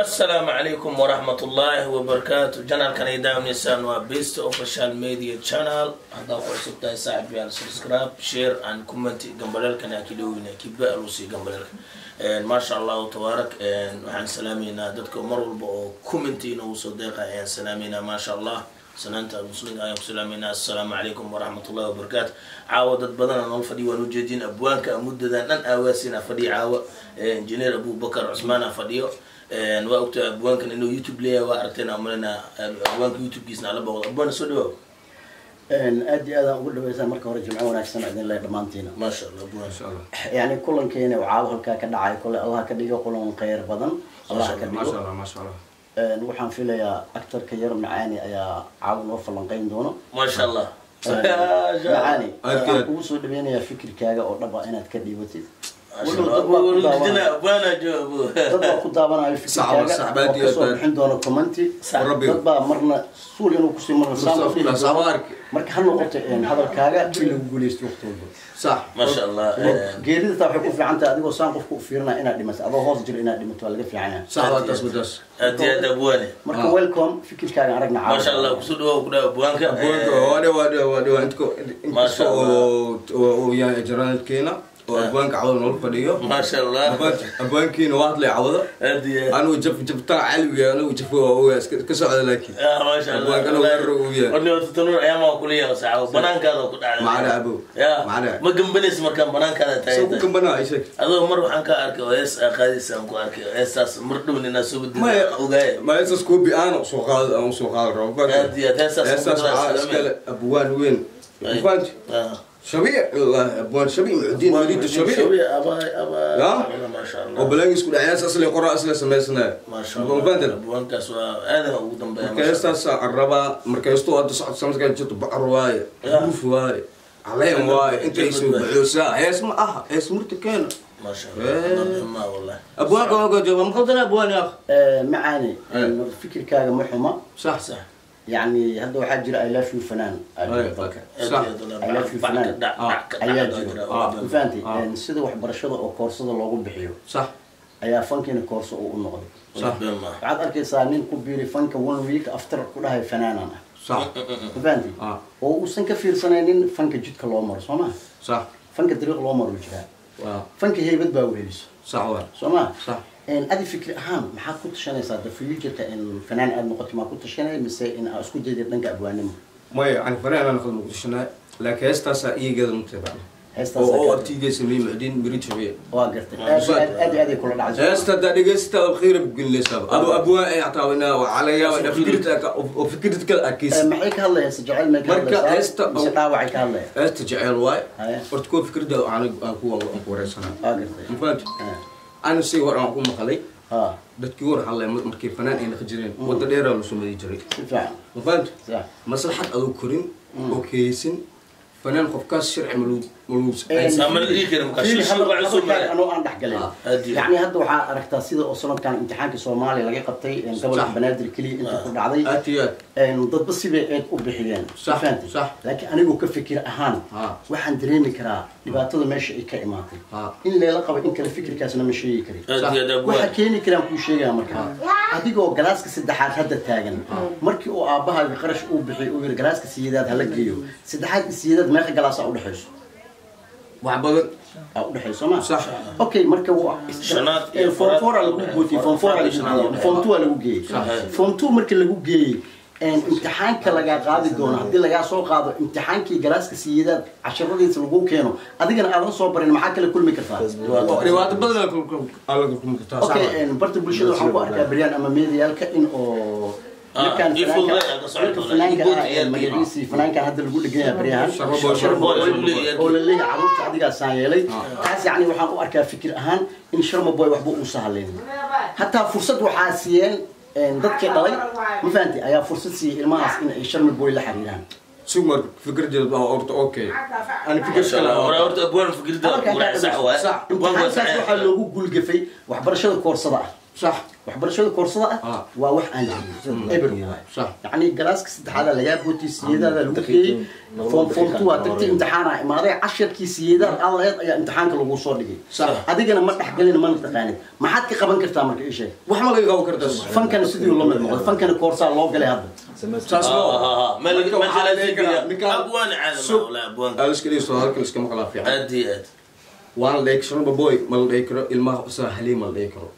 Asalaamu calaykum waraxmatullaahi wabarakaatu. Channelkan ay daawaneysaan waa Best Official Media Channel. Haddaa ku cusub tahay, saaxib yaal, subscribe, share and comment. Gambaleelkan aa kidhowina kiba aluusii gambaleelka. Maasha Allahu tabaarak. Waxaan salaameynaa dadka mar walba oo comment inoogu soo deeqa ayaan salaameynaa. Maasha Allah, sanaanta muslimka ayaan ku salaameynaa. Assalaamu calaykum waraxmatullahi wabarakaatu. Caawa dad badan aan nool fadhiyo waan ujeedin. Abwaanka muddadan dhan aawaasina fadhiyo caawa, Engineer Abubakar Cusmaan aa fadhiyo. Waa ogtahay abwaankan inuu YouTube leeyahay, waa aragteen amalena. Abwaanka YouTubekiisna ala boqdo. Abwaana, soo dhawaaw. Aad iyo aadaan ugu dhaweysaa. Marka hore, jimco wanaagsan idin leh dhammaantiina. Maasha Allah, abwaan. Yani kulankeena oo caawa halkaa ka dhacay, kole Allah ka dhigo kulan khayr badan, Allah ka maasha dhigo. Allah, maasha Allah. Waxaan filayaa actorka yar Macaani ayaa caawa noo falanqeyn doono. Maasha Allah. Macaani, Aad waxaan aad. kugu soo dhaweynayaa fikirkaaga oo dhab ah inaad ka dhiibatid. Walow dad baa ku daawanaya. Abwaana joogo. Dad baa ku daawanayo fikirkaaga Sax, oo aad iyo kasoo aad. bixin doono commenti. Rabbi. Dad baa marna suul inuu kusii, marna saan u dhihi Sax, doono. arki. Marka ha noqoto hadalkaaga in lagu guuleysto waqti walba. Maasha Allah. Geerida taa waxay ku fiican tahay adigoo saan qofka u fiirinaya inaad dhimato, adoo hoos jiro inaad dhimato waa laga fiican yahay. Sax waa taas wadaas. Aad iyo aad, abwaane. Marka welcome, fikirkaaga aragna caawa. Maasha Allah, kusoo dhawaaw ku dhaw, abwaanka. Abwaanka waa dhe waa intko Maasha inkasta Allah. oo yahay jaraankeena oo abwaanka cawada noola fadhiyo. Maasha Allah. Abwaankiina waa hadlay cawada. Aad iyo aad. Anigu jaf jaftaan caliwiga, anigu jaf waa ogaa iska socda, laakiin maasha Allah. Abwaanka anigu weerar uu yahay. Warni horta tanuur ayaamaa kula yahay saxaabo banaankaada ku dhacday. Macna abo. Ya. Macna. Ma gambanaysa markaan banaankaada soo ku tahay? kambanaa ay sheeg. Adoo mar waxaan ka arkay oo hees aa qaadaysa aan ku arkay oo heestaas mar dhow ninaa soo gudbin Maya. ogaay. Ma heestaas koobi aan soo qaado, aan soo qaado rabo. Aad iyo aad, heestaas. Heestaas waxaa iskale abwaan weyn. Fahanti? Shabiic wallahi, abwaan Shabiic Muxudiin Waliid Shabiic. Shabiic, abaay abaay. Ya? Maasha oo Allah. balaangis ku dhacay heestaas asle qoraa asle samaysanaya. Maasha Allah. Fahanti? Abwaankaas waa aadan ugu dambeeya. Marka heestaas aan rabaa, marka heestu hadda socod sanadkan jirto, bacr waaye, Ya. buuf waaye, caleen waaye, intay soo baxoosaa hees ma aha, hees murta keena. Maasha Allah, ma wallahi. Abwaanka waa jooga, ma khaldana abwaan ya akh? Macaani, fikirkaaga ma xuma. Sax. Sax. Yani hadda waxaa jira I love you fanaan aa jira dalka. Sax. I love you fanaan ayaa jiro, ma fahantay? Ah. Sida waxbarashada oo koorsada loogu bixiyo sax ayaa fankiina koorso uu u noqday. Sax. Waxaad arkaysaa nin ku biiray fanka, one week after ku dhahay fanaanan ah. Sax. Ma fahantay? Ah. Oo uusan ka fiirsanaynin fanka jidka loo maro, soo maha? Sax. Fanka dariiq loo maro jiraa. Waa. Fanka heybad baa weheliso. Sax waa. Soo maha? Sax. Adi fikri ahaan maxaad ku tashanaysaa the future-ka? In fanaan aad noqoto maa ku tashanay mise in aad isku dayday dhanka abwaanimo? Maya, ani fanaan aan noqdo muqdishona, laakiin heestaasaa iyageeda mutebacna. Heestaas oo oo abtiigay sameeyey Muxudiin Mirid Shabiic. Waa gartay, aad iyo aad, aad iyo aad ay kula dhacay. Heesta haddaa dhegeysta khayr bugin leysaba adu abwaan ay xataa wana waxaa laga yaabaa inaad fikirta oo fikirta kala arkaysa. Maxay ka hadlaysaa? Jacayl may ka Marka hadlaysaa mise dhaawacay ka hadlaya? Heesta jecel waay. Haya. Horta kuwa fikirda aan ku aan ku wareysanaa. Waa gartay. Ma fahamti? Ana si hor aan ku maqalay dadkii hor hadlay, markii fanaan ay naqi jireen wadda dheeraa la soo madi jiray. Si fiican. Ma fahamti? Sax. Maslaxad aduu korin oo keysin fanaan qofkaas sharci malu malu. Ama la dhihi karin markaa, Fiiri, shil shil waa cusub hadalkaaga male. Anoo aan dhexgalin. Aad iyo Yani hadda waxaa aragtaa sida oo sanadkan imtixaanka Soomaaliya laga qabtay gobolka Sax. Banaadir keliya inta ku dhacday. Aad iyo aad. Dadba sibay eed u bixiyeen. Sax, Ma fahantay? Sax. Laakiin anigoo ka fikir ahaan waxaan dareemi karaa dhibaatada meesha ay ka imaatay. In leela qabo in kale fikirkaasna ma sheegi karin. Aad iyo aad, Waxaa abwaan. keeni karaan kuu sheegaya, marka adigoo galaaska saddexaad hadda taagan, markii uu aabbahaaga qarash uu bixiyay uu yiri galaaska sideedaad hala geeyo, saddexaad iyo sideedaad meeqa galaasaa udhexayso? Wax badan. Aa udhexayso ma? Sax. Okay, marka waa Shanaad iyo form afraad. four aa lagu gootiyey, form four aa lagu Shanaad. geeyey, form two aa lagu geeyey. Form two marka lagu geeyey, imtixaanka lagaa qaadi doono, haddii lagaa soo qaado imtixaankii galaaska sideedaad casharadiisa lagu keeno, adigana aadan soo barin, maxaa kala kulmi kartaa? Dhibaato badan aa laga kulmi kartaa, sax Okay. waa. Barta bulshada waxaan ku arkaa beryaan ama meediyaalka in oo ninkan ii fanaanka fududay aad ka socoto, ninka fanaanka ii bood ah ee ciyaarkii. Magaciisii fanaankan hadda lagu dhegan yahay beryahan. Sharma Boy. Sharma Boy. Sharma Boy. Oo la leeyahay carruurta adigaa saan yeelay. Taas yacni waxaan u arkaa fikir ahaan in Sharma Boy waxba uusa hadlaynin. Hataa fursad waxaa siiyeen dadkii dhalay, ma fahanti, ayaa fursad siiyey ilmahaas in ay Sharma Boy la xiriiraan. Sug, marka fikradeed baa horta okay, ani fikir Maasha kale Allah. Hore horta abwaan fikirda Hadalkaan ku raac, sax waay. Sax. Abwaanka waa Imtixaankaas sax. waxaa loogu guulgafay waxbarashada koorsada ah. Sax. Waxbarashada koorsada ah waa wax aan jirin eber waay. Sax. Yacni galaaska saddexaada lagaa bootay, siyeedaada lagu geeyey, form 2 waa tagtay, imtixaana imaaday, casharkii siyeedaad aan lahayd ayaa imtixaanka lagu soo dhigay. Sax. Adigana ma dhexgelin, mana taqaanid. Maxaad ka qaban kartaa marka? Ii sheeg. Wax ma laga qaban kartaa. Fankana sidii la mid noqday, fankana koorsaa loo galay hadda. Saas loo. Ma Marka ma waxaa la dhihi karaa, ninkaan- abwaan caadi ma wala abwaan. Aad iska dhigayso halkan iska maqlaa fiican. Aad iyo aad. Waana la dhihi Sharma Boy ma la dhihi karo, ilmaha usaa halii ma la dhihi karo,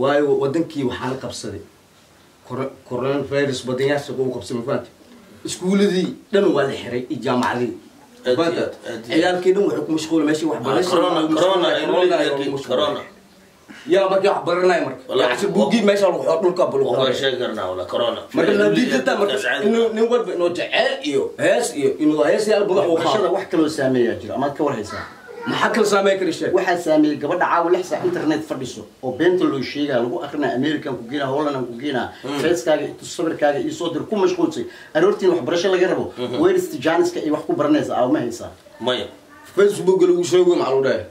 waayo wadankii waxaa la qabsaday coronavirus, badanyaasha uu qabsaday, ma fahanti? Iskuuladii dhan waa la xiray iyo jaamacadii. Aad iyo Fahanti? aad, aad iyo aad. Ciyaalkii dhan waxay ku mashquulay meeshii waxbarasho. Corona, corona, corona. Yaa markii wax baranaya marka Wallahi, cashir buuggii meesha lagu xor dhulka bal waa sheegi karnaa wala corona. Marka la diidata marka inuu nin walba inuu jecel iyo hees iyo inuu hees yaal badan uu waxbarashada qaado. Wax kaloo saameeyaa jiro amaad ka warhaysaa? Maxaa kala saameyn kara? Sheeg. Waxaa saameeyey gabadha caawa 6 saac internet fadhiso oo beenta loo sheegaya, lagu akrinaya, American ku geenaa, Holland ku geenaa, feeskaaga itu sawirkaaga iyo soo dir, ku mashquulsay, aroortiin waxbarasho laga rabo, weerista jaaniska ay wax ku baranaysa aaw ma haysaa? Maya. Facebook lagu sheego maxaa lagu dhahay?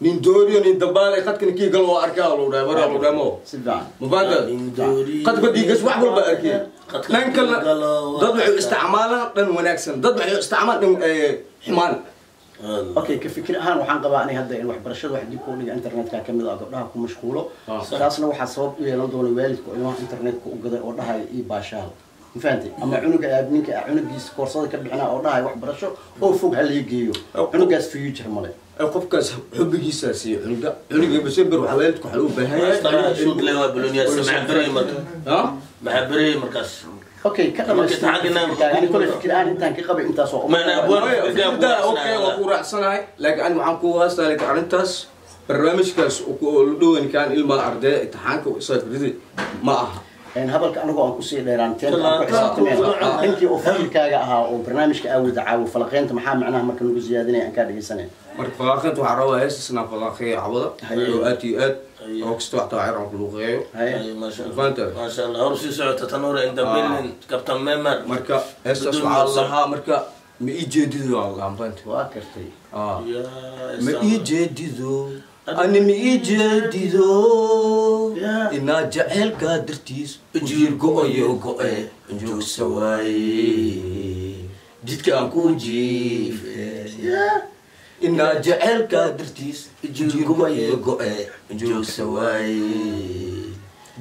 Nin dooriyo nin dabaalay khadkan kii gal waa arkaa lagu dhahay, waraa lagu dhahay mo. Si fiican. Ma fahantaa? Nin dooriyo. Khadka diigas wax walba arkeen. Khadka dhan kalena kii galo waa dad waxay arkaa. Isticmaalaan dhan wanaagsan, dad waxay isticmaalaan dhan xumaan. Okay, ka fikir ahaan waxaan qabaa aniga hadda in waxbarashada wax dib u dhiga internetka ka mid ah, gabdhaha ku mashquulo. Taasna waxaa sabab u yeelan doona waalidka oo ilmaha internetka u gaday oo dhahay ii baashaal, ma fahantay? Ama cunuga ninka cunugiisa koorsada ka bixinaa oo dhahay waxbarasho oo fog ha laga geeyo cunugaas, future male. Qofkaas xubbigiisa siiyo cunuga, cunuga basember waxaa waalidka waxaa loo baahan yahay. Shuud le waa baloniya maxaa berey marka? Ha? Maxaa berey markaas? Okay, ka Marka dhamaystir. Ani kole fikir ahaan intaan ka qabay intaas oo Ma ana abwaan. Fikirda okay, waa ku raacsanahay, laakiin ani waxaan ku haystaa, laakiin arrintaas barnaamijkaas oo la dhowan kaan ilmaha ardayda imtixaanka isaga ridi ma aha. Hadalka anagoo aan kusii dheeraan, teenta aan ku xisaabtameen, ninkii oo fikirkaaga ahaa oo barnaamijka aawada caawo falaqeynta, maxaa macnaha marka nagu ziyaadinaya aan kaa dhegeysanay? Marka falaaqeynta waxaa rabaa heestasna falaaqeeyo cawada oo aad iyo aad oo kasta wax taacir aan ku luuqeeyo. Haye. Maasha Allah. Fahantaa? Maasha Allah, hor sii socota tanuura inta bilin kabtan memar. Marka heestaas waxaa la lahaa marka ma ii jeedido waa la lahaa, fahanti? Waa kartay. Ma ii jeedido ani, ma ii jeedido inaa jaceylkaa dartiis ujiir go-ayo go-e joogsa waaye jidka aan ku jiife, inaa jaceylkaa dartiis ujiir go-ayo go-e joogsa waaye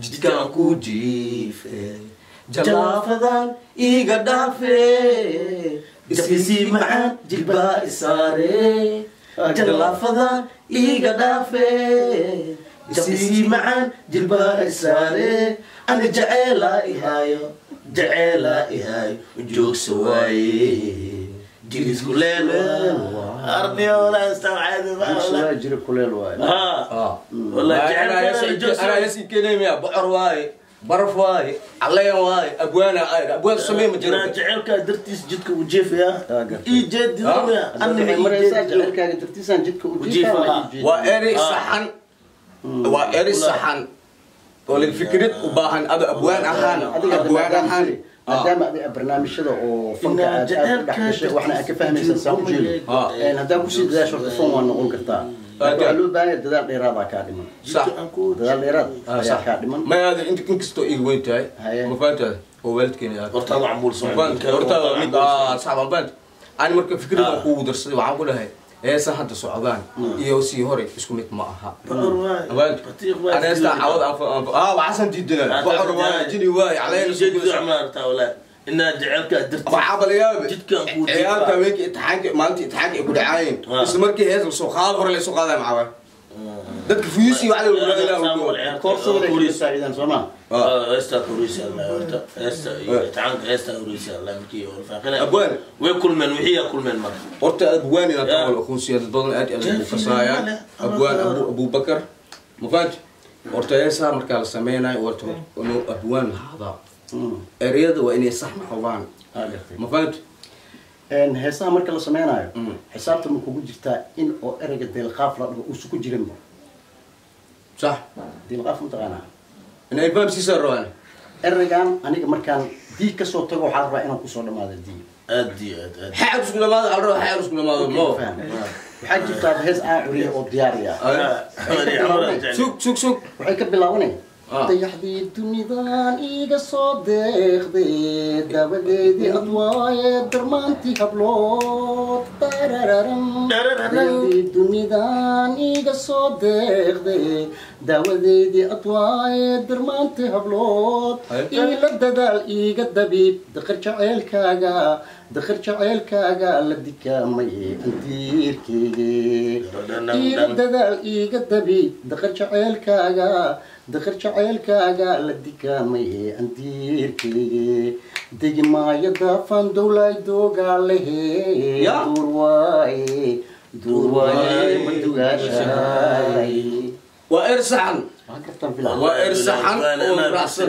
jidka aan ku jiife, jalaafadan iiga dhaafe, isisii macaan jilbaa isaare, jalaafadan iiga dhaafe, isisii macaan jilbaa isaare, ani jaceelaa ihaayo, jaceelaa ihaayo joogsa waaye jirisku leel arniyo wala istawcaadi. Waa jira kuleel waaye. Ha wallahi jecel. Anaa yasi keenaya bocor waaye, baraf waaye, caleen waaye, abwaana abwaan samee ma jiro. Jecelkaa dartiis jidka u jeefaya. Ah, gartay. Ii jeedido. Hadda waxay maraysaa jaceylkaaga dartiisaan jidka u jiifaa. jiifaa. Waa erey saxan, waa erey saxan oo lil fikrad u baahan ado abwaan ahaan. Adiga Abwaan ahaan. Maadaama adiga barnaamijyada oo fanka Inaa aad aad u dhex gashay, waxna aad ka fahmaysaa saan u jeedo, haddaan kusii dadaasho horta fan waa noqon kartaa. Laakiin waxaa loo baahan yahay dadaal dheeraadaa kaa dhiman. Sax. Dadaal dheeraad ayaa Sax. kaa dhiman. Ma aada inkastoo iga weyn tahay. Haye. Ma fahantahay oo waalidkeena aad Hortaada cambuulsan. Horta mid sax baan fahantahay ani. Marka fikradan kuugu darsaday waxaan ku dhahay heesa hadda socdaan iyo sii hore isku mid ma aha. Ana heestaa cawad aan waxaasan diidanaa, bocor waaye, jini waaye, caleen. Inaa jecelkaa dartiis waxaa balayaaba jidkaan kuu jiifaa. Ciyaalka haweenka imtixaanka maalinta imtixaanka ay ku dhacaayeen, isla markii hees lasoo qaado hore lasoo qaadaya, maxaa waaye dadka fuyuusi waxa la Koorsada lay kaga saacidaan soo maa. Heestaa horeysa Allah, horta heesta iyo imtixaanka heestaa horeysa Allah markii walfaaqina. Abwaan. Way kulmeen, wixii kulmeen marka. Horta abwaan inaad taqoon aqoonsiya dad badan aad iyo aad ugu fasaayaan abwaan abu abubakar, ma fahanti? Horta heesaa markaa la sameynayo horta inuu abwaan lahaadaa, ereyada waa inay sax noqdaan, ma fahanti? Heesaha marka la sameynayo xisaabta ma kugu jirtaa in oo ereyga deelqaaf la dhaho uusan ku jirinba? Sax. Deelqaaf mataqaanaa? Inay fahamsiisaa rabaan. Ereygan aniga markaan dii kasoo tago waxaa la rabaa inaan kusoo dhamaado dii. Aad iyo aad aad. Xaar isku dhamaado al rabaa, xaar isku dhamaado mo. Waxaa jirtaa hees aan curiya oo diyaariya. Sug sug sug. Waxay ka bilaabanay Dayaxdii dunidan iiga soo deeqday, dabadeedii adwaaye, darmaantii hablood, tarararam. Dayaxdii dunidan iiga soo deeqday, daawadeedii adwaaye, darmaantii hablood. Iila dadaal, iiga dabiib daqar jaceylkaaga, daqar jaceylkaaga la dikaamay andiirkeyge. Iila dadaal, iiga dabiib daqar jaceylkaaga, daqar jaceylkaaga la dikaamay andiirkeyge. Degi maayo daafaan dowlaay doogaalehe. Ya. Duur waaye, duur waaye, ma dugaashaay. Waa er saxan. Waan kartaan filaa. Waa er saxan oo raacsan.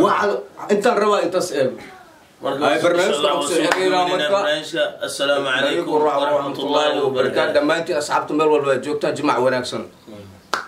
Waxa intaan rabaa intaas eego. Ay, barnaamijka waxaan kusoo xiriiraa marka. Assalaamu calaykum waraxmatullaahi wabarakaatu. Dhammaantiin asxaabta meel walba aad joogtaan, jimac wanaagsan.